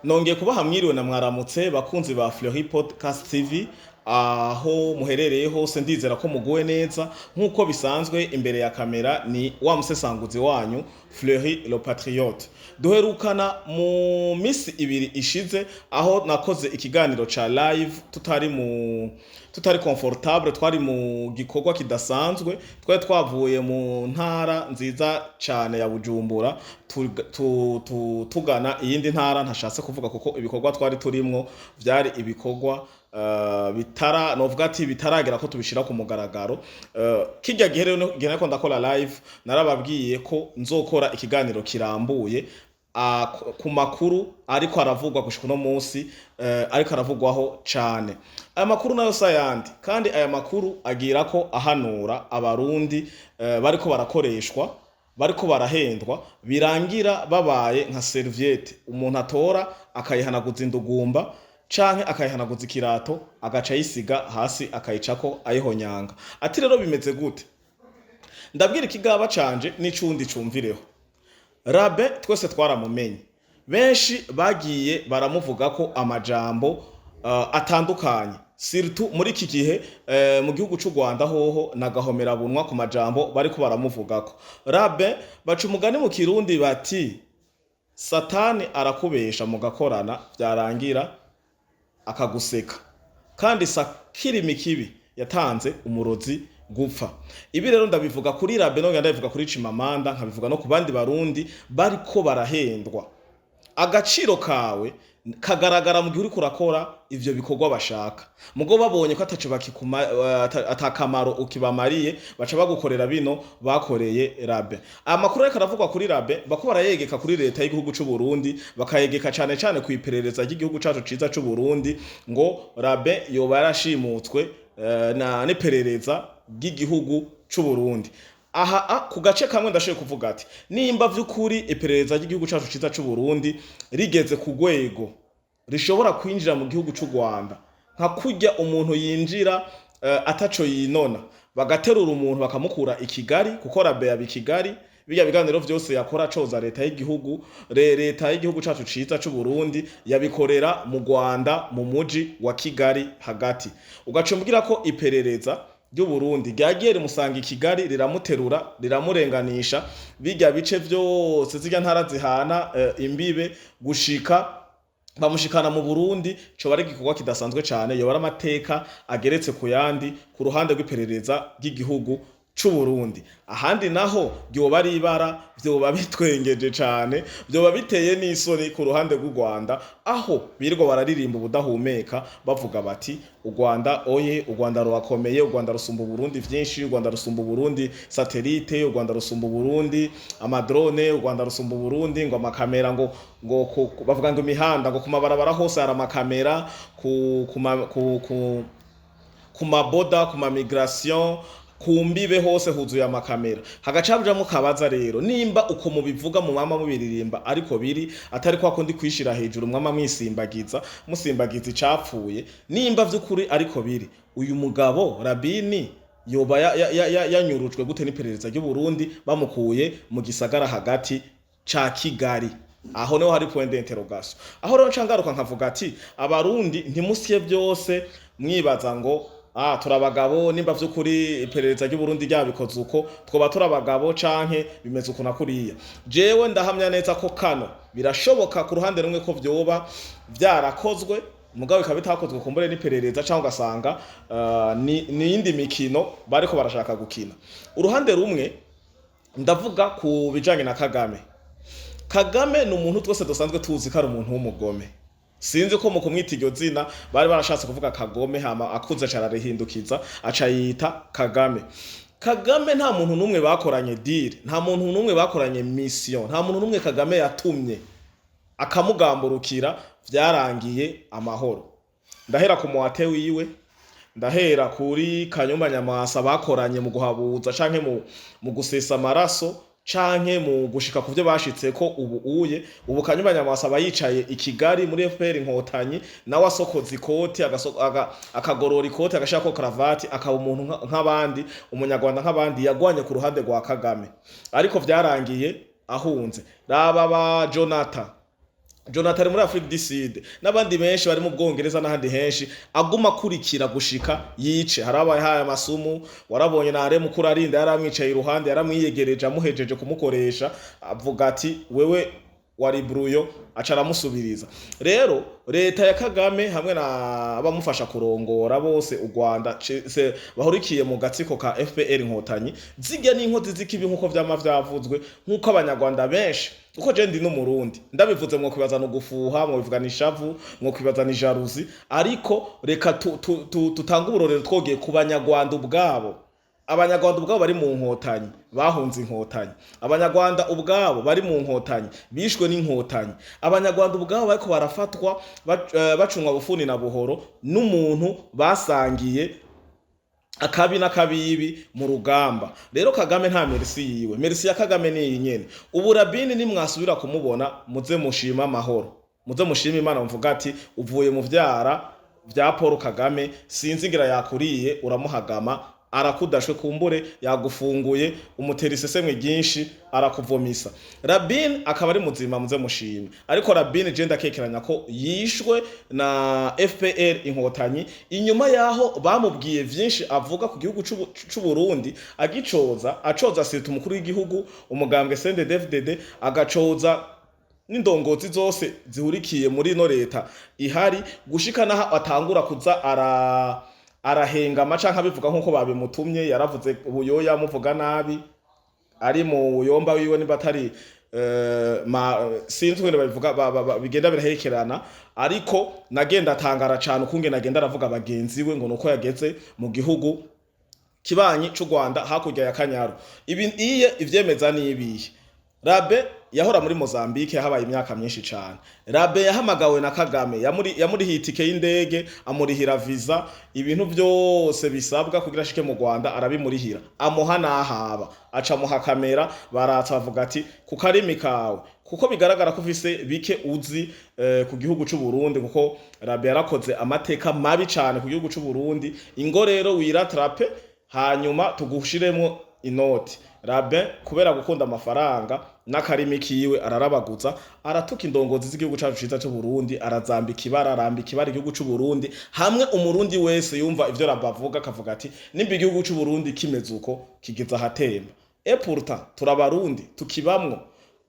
Nongeye kubaha mwiriwe na mwaramutse, bakunzi ba Fleury Podcast TV, aho muherereye hose. Ndizera ko muguwe neza. Nk'uko bisanzwe, imbere ya kamera ni wa musesanguzi wanyu Fleury le Patriote. Duherukana mu misi 2 ishize, aho nakoze ikiganiro ca live tutari confortable, twari mu gikorwa kidasanzwe. Twari twavuye mu ntara nziza cane ya Bujumbura, tugana iyindi ntara ntashatse kuvuga, kuko ibikorwa twari turimwo vyari ibikorwa bitara, novuga ati bitaragera ko tubishira ku mugaragaro. Kirya gihe rero, gihe nariko ndakora live, narababwiye ko nzokora ikiganiro kirambuye ku makuru ariko aravugwa gushika uno munsi, ariko aravugwaho cane. Aya makuru nayo sayandi, kandi aya makuru agira ko ahanura Abarundi bariko barakoreshwa, bariko barahendwa, birangira babaye nka serviette umuntu atora akayihanaguza indugumba canke akayihanaguza ikirato, agaca ayisiga hasi, akayicako ayihonyanga. Ati rero bimeze gute? Ndabwira ikigaba canje n'icundi cumvireho. Rabe twese twaramumenye, benshi bagiye baramuvuga ko amajambo atandukanye, surtout muri iki gihe mu gihugu c'u Rwanda hoho nagahomerabunwa ku majambo bariko baramuvugako. Rabe, baca umugani mu Kirundi bati: "Satani arakubesha mugakorana, vyarangira akaguseka." Kandi sakirimi kibi yatanze umurozi gupfa. Ibi rero ndabivuga kuri Rabe, nongera ndabivuga kuri Chimamanda, nkabivuga no ku bandi Barundi bariko barahendwa. Agaciro kawe kagaragara mu gihe uriko urakora ivyo bikorwa bashaka. Mugo babonye ko ataco bakikuma, atakamaro ukibamariye, baca bagukorera bino bakoreye Rabe. Amakuru ariko aravugwa kuri Rabe, bako barayegeka kuri leta y'igihugu c'u Burundi, bakayegeka cane cane ku iperereza ry'igihugu cacu ciza c'u Burundi, ngo Rabe yoba yarashimutswe na n'iperereza ry'igihugu c'u Burundi. Aha ku gace kamwe ndashoboye kuvuga ati nimba vy'ukuri iperereza ry'igihugu cacu ciza c'u Burundi rigeze ku rwego rishobora kwinjira mu gihugu c'u Rwanda, nka kurya umuntu yinjira ataco yinona, bagaterura umuntu bakamukura i Kigali, kuko Rabe yaba i Kigali, birya biganiro vyose yakora coza leta y'igihugu, leta y'igihugu cacu ciza c'u Burundi yabikorera mu Rwanda, mu muji wa Kigali hagati, ugaca umbwira ko iperereza ry'u Burundi ryagiye rimusanga i Kigali, riramuterura, riramurenganisha birya bice vyose, zirya ntara zihana imbibe, gushika bamushikana mu Burundi, coba ari igikorwa kidasanzwe cane, yoba ari amateka ageretse ku yandi ku ruhande rw'iperereza ry'igihugu c'u Burundi. Ahandi naho ryoba ari ibara, vyoba bitwengeje cane, vyoba biteye n'isoni ku ruhande rw'u Rwanda, aho birirwa bararirimba ubudahumeka, bavuga bati: "U Rwanda oye, u Rwanda rurakomeye, u Rwanda rusumba Uburundi vyinshi, u Rwanda rusumba Uburundi satellite, u Rwanda rusumba Uburundi amadrone, u Rwanda rusumba Uburundi ngo amakamera, ngo bavuga ngo imihanda, ngo ku mabarabara hose hari amakamera, ku maboda, ku ma migration, ku mbibe hose huzuye amakamera." Hagaca hajamwo kabaza rero: nimba uko mubivuga, mu mama mubiririmba, ariko biri atari kwa kundi kwishira hejuru, mwama mwisimbagiza, musimbagiza icapfuye, nimba vy'ukuri ariko biri, uyu mugabo Rabini yoba yanyurujwe gute n'iperereza ry'u Burundi, bamukuye mu gisagara hagati ca Kigali? Aho niho hari point d'interrogation. Aho rero nca ngaruka nkavuga ati: Abarundi, ntimusye byose mwibaza ngo turabagabo. Nimba vy'ukuri iperereza ry'u Burundi ryabikoze uko, twoba turabagabo canke bimeze uko na kuriya. Jewe ndahamya neza ko kano birashoboka ku ruhande rumwe ko vyoba vyarakozwe, mugabo bikaba bitakozwe kumbure n'iperereza, cyangwa ugasanga ni iyindi mikino bariko barashaka gukina. Uruhande rumwe ndavuga ku bijanye na Kagame. Kagame ni umuntu twese dusanzwe tuzi ko ari umuntu w'umugome. Sinzi ko mu kumwita iryo zina bari barashatse kuvuga Kagome, hama akuze aca ararihindukiza, aca yita Kagame. Kagame nta muntu n'umwe bakoranye deal, nta muntu n'umwe bakoranye mission, nta muntu n'umwe Kagame yatumye akamugamburukira vyarangiye amahoro. Ndahera ku muwate wiwe, ndahera kuri Kanyumba Nyamwasa bakoranye mu guhabuza canke mu gusesa amaraso canke mu gushika ku byo bashitseko. Ubu uye ubu Kanyumba Nyamwasa aba yicaye i Kigali muri FPR Inkotanyi, nawe asokoza ikoti, akagorora ikoti, agashirako karavati, akaba umuntu nk'abandi, Umunyarwanda nk'abandi. Yagwanye ku ruhande rwa Kagame, ariko vyarangiye ahunze. Raba ba Jonathan. Jonathan muri Afrique du Sud n'abandi benshi bari mu Bwongereza n'ahandi henshi, aguma akurikira gushika yice. Harabaye haye amasumu, warabonye na Aremu Kurarinda yaramwicaye iruhande, yaramwiyegereje, amuhejeje kumukoresha avuga ati: "Wewe wari bruyo." Aca aramusubiriza. Rero leta ya Kagame hamwe na abamufasha kurongora bose u Rwanda bahurikiye mu gatsiko ka FPR Inkotanyi, zijya n'inkozi z'ikibi nkuko vyama vyavuzwe, nkuko abanyarwanda benshi, uko je ndi n'umurundi ndabivuze, mwo kwibaza no gufuha, mwo bivuga nishavu, mwo kwibaza ni jalousie, ariko reka tutange uburorero twogiye ku banyarwanda ubwabo. Abanyarwanda ubwabo bari mu nkotanyi bahunze inkotanyi, abanyarwanda ubwabo bari mu nkotanyi bishwe n'inkotanyi, abanyarwanda ubwabo bariko barafatwa bacunwa bufuni na buhoro n'umuntu basangiye akabi n'akabibi mu rugamba. Rero Kagame nta merci yiwe, merci ya Kagame ni iyi nyene. Ubu Rabini nimwasubira kumubona, muze mushima amahoro, muze mushima Imana, muvuga ati: "Uvuye mu vyara vya Paul Kagame." Sinzi ngira yakuriye uramuhagama, arakudashwe, kumbure yagufunguye, umutera isesemwe ryinshi, arakuvomisa. Rabin akaba ari muzima, muze mushime. Ariko Rabin je ndakekeranya ko yishwe na FPR Inkotanyi inyuma yaho bamubwiye vyinshi avuga ku gihugu c'u Burundi, agicoza, acoza sita umukuru w'igihugu, umugambwe CNDD-FDD, agacoza n'indongozi zose zihurikiye muri ino leta ihari, gushika naho atangura kuza arahengama canke abivuga nkuko babimutumye. Yaravuze Buyoya, amuvuga nabi ari mu buyomba wiwe, niba atari sinzi ukuntu babivuga, bigenda biraherekerana. Ariko nagenda atangara cane ukungene agenda aravuga bagenzi we ngo nuko yageze mu gihugu kibanyi c'u Rwanda hakurya ya Kanyaru. Ibi iye ivyemeza nibihe? Rabe yahora muri Mozambique, yahabaye imyaka myinshi cane. Rabe yahamagawe na Kagame, yamurihiye itike y'indege, amurihira visa, ibintu byose bisabwa kugira ashike mu Rwanda arabimurihira, amuha n'ahaba, aca amuha kamera, baratsa bavuga ati: "Ku karimi kawe, kuko bigaragara ko ufise bike uzi ku gihugu c'u Burundi, kuko Rabe yarakoze amateka mabi cane ku gihugu c'u Burundi, ingo rero wiratrape, hanyuma tugushiremo inoti." Rabe kubera gukunda amafaranga n'akarimi kiwe ararabaguza, aratuka indongozi z'igihugu cacu ciza c'u Burundi, arazambika ibara, arambika ibara igihugu c'u Burundi. Hamwe umurundi wese yumva ivyo Rabe avuga akavuga ati: "Nimba igihugu c'u Burundi kimeze uko, kigeze ahatemba." Et pourtant turabarundi tukibamwo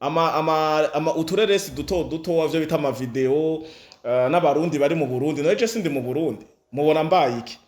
ama utureresi duto duto, ivyo bita ama video, n'abarundi bari mu Burundi. None je sindi mu Burundi, mubona mbaye iki?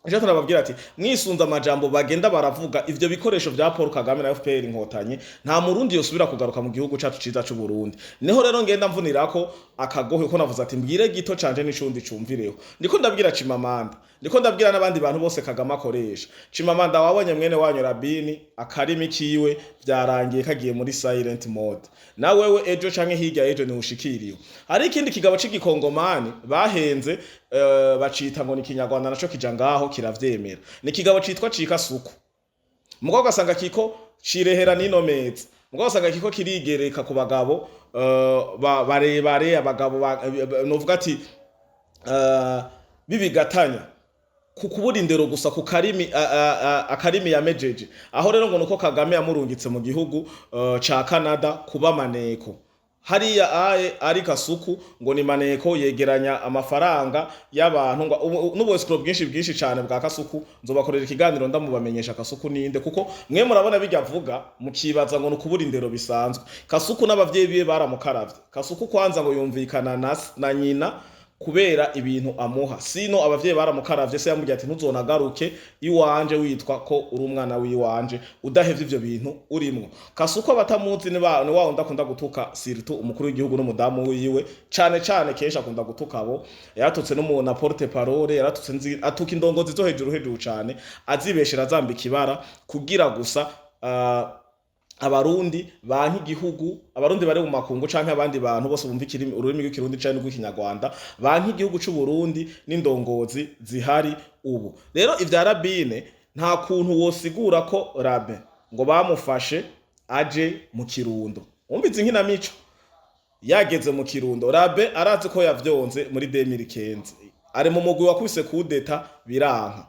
Ejo turababwira ati mwisunze amajambo bagenda baravuga ivyo bikoresho vya Paul Kagame na FPR Inkotanyi, nta murundi yosubira kugaruka mu gihugu cacu ciza c'u Burundi. Niho rero ngenda mvunirako akagohe ko navuze ati: "Mbwire gito canje n'icundi cumvireho." Ndiko ndabwira Chimamanda, ndiko ndabwira n'abandi bantu bose Kagame akoresha. Chimamanda, wabonye mwene wanyu Rabini, akarimi kiwe vyarangiye kagiye muri silent mode. Na wewe ejo canke hirya ejo ni ushikiriwe. Hari ikindi kigabo c'igikongomani bahenze, bacita ngo ni kinyarwanda, naco kija ngaho kiravyemera. Ni kigabo citwa Cika Suku, mugabo ugasanga kiko cirehera nino meza, mugabo ugasanga kiko kirigereka ku bagabo barebare, abagabo novuga ati bibigatanya ku kubura indero gusa, ku karimi akarimi yamejeje aho. Rero ngo nuko Kagame yamurungitse mu gihugu ca Canada kuba maneko hariya aye ari Kasuku, ngo ni maneko yegeranya amafaranga y'abantu, ngo n'ubu bwinshi bwinshi cyane bwa Kasuku. Nzobakorera ikiganiro ndamubamenyesha Kasuku ninde, kuko mwe murabona bijya avuga mukibaza ngo nukubura indero bisanzwe. Kasuku n'abavyeyi biwe baramukaravye. Kasuku kwanza ngo yumvikana na nyina kubera ibintu amuha, sino abavyeyi baramukaravye. Se yamubwiye ati: "Ntuzonagaruke iwanje witwa ko uri umwana w'iwanje udahevye ivyo bintu urimwo." Kasuku abatamuzi ni wa wundi akunda gutuka surtout umukuru w'igihugu n'umudamu wiwe cane cane. Kenshi akunda gutuka abo, yaratutse no na porte parole, yaratutse atuka indongozi zo hejuru hejuru cane, azibeshera, azambika ibara kugira gusa abarundi banka igihugu, abarundi bari mu makungu canke abandi bantu bose bumva ururimi rw'ikirundi canke rw'ikinyarwanda banka igihugu c'u Burundi n'indongozi zihari ubu. Rero ivya Rabine, nta kuntu wosigura ko Rabe ngo bamufashe aje mu Kirundo. Wumvize inkinamico yageze mu Kirundo. Rabe arazi ko yavyonze muri 2015, ari mu mugwi wakubise kudeta biranka.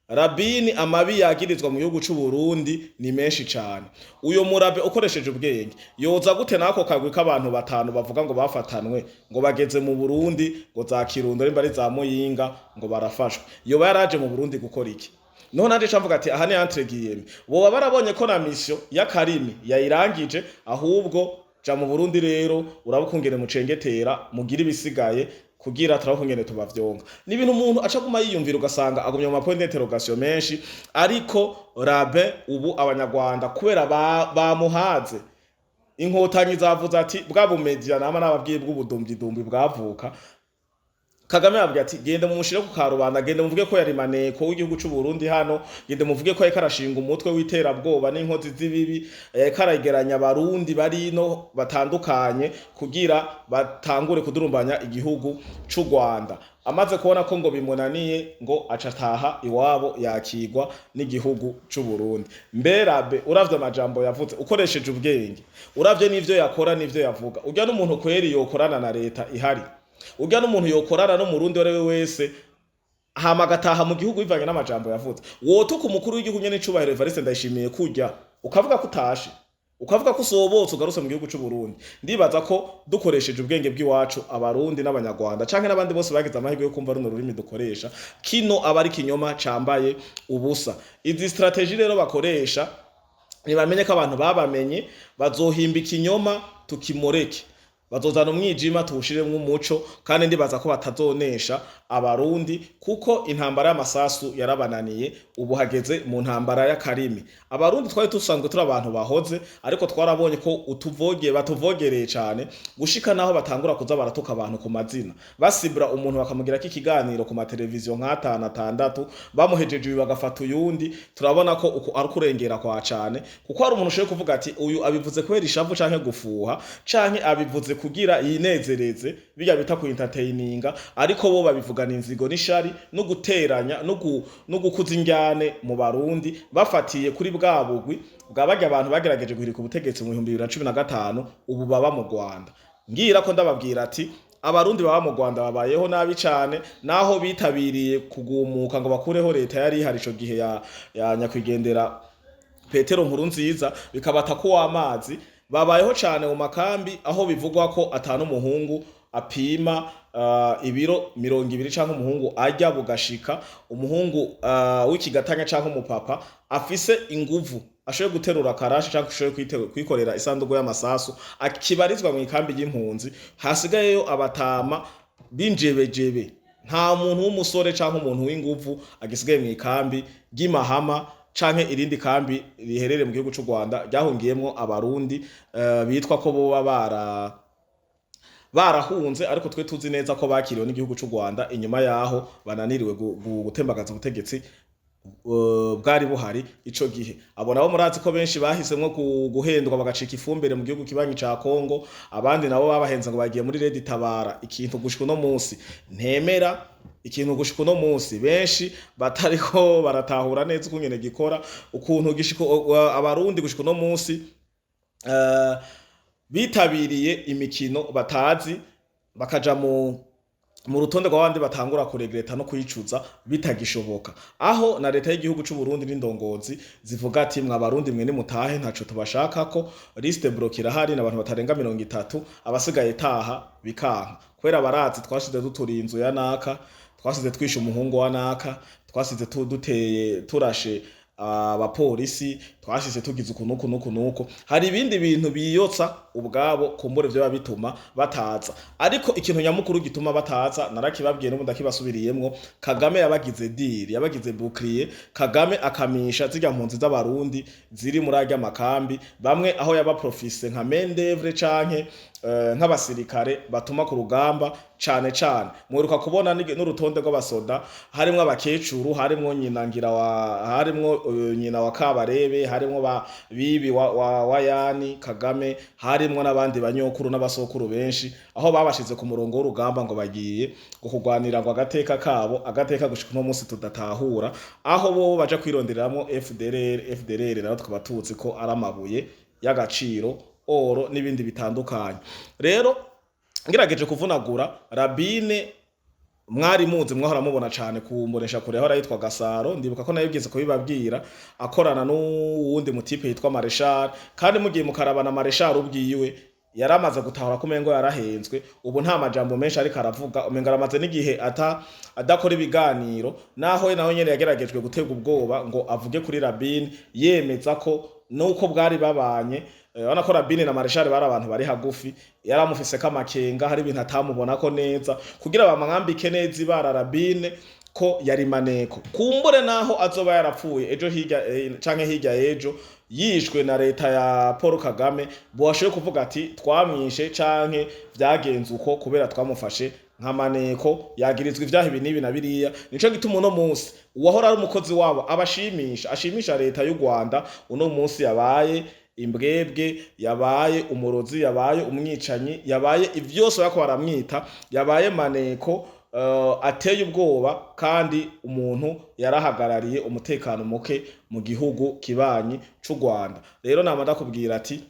Rabini amabi yagirizwa mu gihugu c'u Burundi ni menshi cane. Uyo murabe ukoresheje ubwenge yoza gute nako kagwi k'abantu batanu bavuga ngo bafatanwe, ngo bageze mu Burundi, ngo za Kirundo nimba ari za Muyinga, ngo barafashwe? Yoba yaraje mu Burundi gukora iki? Niho nanje camvuga ati aha ni entre guillemets, boba barabonye ko na mission y'akarimi yayirangije, ahubwo ja mu Burundi rero uraba ukungene mucengetera mugira ibisigaye kugira turabe ukungene tubavyonga. Ni ibintu umuntu aca aguma yiyumvira, ugasanga agumye mu ma point d'interrogation menshi. Ariko rabe ubu Abanyarwanda kubera bamuhaze, Inkotanyi zavuze ati bwa bumedia nama nababwiye bw'ubudumbidumbi bwavuka. Kagame yabwiye ati: "Genda mumushire ku karubanda, genda muvuge ko yari maneko w'igihugu c'u Burundi hano, genda muvuge ko yariko arashinga umutwe w'iterabwoba n'inkozi z'ibibi, yariko arageranya Abarundi bari ino batandukanye kugira batangure kudurumbanya igihugu c'u Rwanda." Amaze kubona ko ngo bimunaniye, ngo aca ataha iwabo, yakigwa n'igihugu c'u Burundi. Mberabe uravye amajambo yavuze ukoresheje ubwenge, uravye n'ivyo yakora n'ivyo yavuga, urya n'umuntu kweri yokorana na leta ihari? Urya n'umuntu yokorana n'Umurundi uwo ari we wese, hama agataha mu gihugu bivanye n'amajambo yavuze? Wotuka umukuru w'igihugu nyene icubahiro Evariste Ndayishimiye kurya, ukavuga ko utashe, ukavuga ko usobotse ugarutse mu gihugu c'u Burundi? Ndibaza ko dukoresheje ubwenge bw'iwacu, Abarundi n'Abanyarwanda canke n'abandi bose bagize amahirwe yo kumva runo rurimi dukoresha, kino aba ari kinyoma cambaye ubusa. Izi stratégie rero bakoresha, ntibamenye ko abantu babamenye. Bazohimba ikinyoma tukimureke, bazozana umwijima tuwushiremwo umuco, kandi ndibaza ko batazonesha Abarundi, kuko intambara y'amasasu yarabananiye, ubu hageze mu ntambara y'akarimi. Abarundi twari dusanzwe turi abantu bahoze, ariko twarabonye ko utuvoge batuvogereye cane gushika naho batangura kuza baratuka abantu ku mazina, basibura umuntu bakamugirako ikiganiro ku mateleviziyo nk'atanu atandatu, bamuhejeje uyu bagafata uyundi. Turabona ko uku ari kurengera kwa cane, kuko hari umuntu ushoboye kuvuga ati uyu abivuze kubera ishavu canke gufuha canke abivuze kugira yinezereze, bijya bita ku entertaininga, ariko bo babivugana inzigo n'ishari no guteranya no gukuza injyane mu Barundi, bafatiye kuri bwa bugwi bwa barya abantu bagerageje guhirika ubutegetsi mu 2015, ubu baba mu Rwanda. Ngira ko ndababwira ati Abarundi baba mu Rwanda babayeho nabi cane, naho bitabiriye kugumuka ngo bakureho leta yari ihari ico gihe ya nyakwigendera Petero Nkurunziza, bikabata ko amazi. Babayeho cane mu makambi, aho bivugwa ko atanu umuhungu apima ibiro 20 canke umuhungu ajya bugashika, umuhungu w'ikigatanya canke umupapa afise inguvu ashoboye guterura karashi canke ashoboye kwikorera isanduku y'amasasu akibarizwa mu ikambi y'impunzi. Hasigayeyo abatama b'injebejebe, nta muntu w'umusore canke umuntu w'inguvu agisigaye mu ikambi ry'Imahama canke irindi kambi riherereye mu gihugu c'u Rwanda ryahungiyemwo Abarundi bitwa ko boba barahunze, ariko twe tuzi neza ko bakiriwe n'igihugu c'u Rwanda inyuma yaho bananiriwe gutembagaza ubutegetsi bwari buhari ico gihe. Abo nabo murazi ko benshi bahisemwo guhendwa bagacika ifumbire mu gihugu kibanyi ca Kongo, abandi nabo babahenze ngo bagiye muri Red Tabara, ikintu gushika uno munsi ntemera, ikintu gushika uno munsi benshi batariko baratahura neza ukungene gikora, ukuntu gishika Abarundi gushika uno munsi bitabiriye imikino batazi, bakaja mu rutonde rw'abandi batangura kuregreta no kuyicuza bitagishoboka, aho na leta y'igihugu c'u Burundi n'indongozi zivuga ati: "Mwa Barundi mwe nimutahe, ntaco tubashakako, liste bloquée irahari n'abantu batarenga 30, abasigaye taha." Bikanka kubera barazi twashize duturiye inzu ya naka, twasize twishe umuhungu wa naka, twasize duteye turashe abapolisi, twashize tugize uku nuku nuku nuku. Hari ibindi bintu biyotsa ubwabo kumbura ivyo bituma bataza, ariko ikintu nyamukuru gituma bataza narakibabwiye n'ubu ndakibasubiriyemwo: Kagame yabagize deal, yabagize bouclier. Kagame akamisha zirya mpunzi z'Abarundi ziri muri arya makambi, bamwe aho yaba profise nka main d'oeuvre canke nk'abasirikare batuma ku rugamba cane cane. Mwiruka kubona n'urutonde rw'abasoda, harimwo abakecuru, harimwo nyina ngira wa, harimwo nyina wa Kabarebe, harimwo ba bibi wa Yani Kagame, harimwo n'abandi banyokuru n'abasokuru benshi, aho babashize ku murongo w'urugamba ngo bagiye ngo kurwanira ngo agateka kabo, agateka gushika uno munsi tudatahura, aho bo baja kwirondereramwo FDLR. FDLR nayo tukaba tuzi ko ari amabuye y'agaciro, oro n'ibindi bitandukanye. Rero ngerageje kuvunagura Rabine. Mwari muzi, mwahora mubona cane ku mbonesha kure, ahora yitwa Gasaro. Ndibuka ko nayibwize kubibabwira, akorana n'uwundi mutipe yitwa Mareshal. Kandi mugiye mukarabana, Mareshal ubwiwe yaramaze gutahura ko umengo yarahenzwe. Ubu nta majambo menshi ariko aravuga, umengo aramaze n'igihe ata adakora ibiganiro, naho nawe nyene yageragejwe gutega ubwoba ngo avuge kuri Rabine, yemeza ko nuko bwari babanye. Urabona ko Rabine na Mareshal bari abantu bari hagufi, yaramufise ko amakenga, hari ibintu atamubonako neza, kugira bamwambike neza ibara Rabine ko yari maneko. Kumbure naho azoba yarapfuye ejo hirya canke hirya ejo, yishwe na leta ya Paul Kagame, boshoye kuvuga ati twamwishe canke vyagenze uko kubera twamufashe nka maneko, yagirizwa ivyaha ibi n'ibi na biriya. Nico gituma uno munsi uwahora ari umukozi wabo abashimisha, ashimisha leta y'u Rwanda, uno munsi yabaye imbwebwe, yabaye umurozi, yabaye umwicanyi, yabaye ivyose bariko baramwita, yabaye maneko ateye ubwoba, kandi umuntu yarahagarariye umutekano muke mu gihugu kibanyi c'u Rwanda. Rero nama ndakubwira ati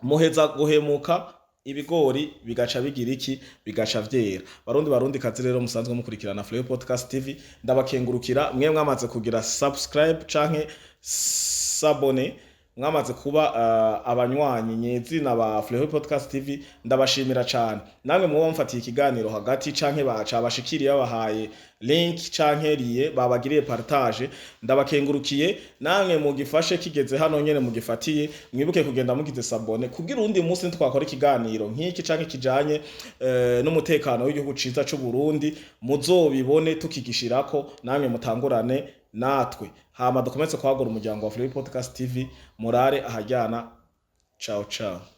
muheza guhemuka, ibigori bigaca bigira iki? Bigaca vyera. Barundi, barundi kazi rero musanzwe mukurikirana Flow Podcast TV, ndabakengurukira mwe mwamaze kugira subscribe canke s'abonner, mwamaze kuba abanywanyi nyezina ba Flow Podcast TV, ndabashimira cane. Namwe muba mufatiye ikiganiro hagati canke baca bashikiriye, babahaye link canke riye babagiriye partage, ndabakengurukiye. Namwe mugifashe kigeze hano nyene mugifatiye, mwibuke kugenda mugize s'abonner, kugira undi munsi twakora ikiganiro nk'iki canke kijanye n'umutekano w'igihugu ciza c'u Burundi, muzobibone tukigishirako, namwe mutangurane natwe, hama dukomeze kwagura umuryango wa Free Podcast TV. Murare aharyana. Ciao ciao.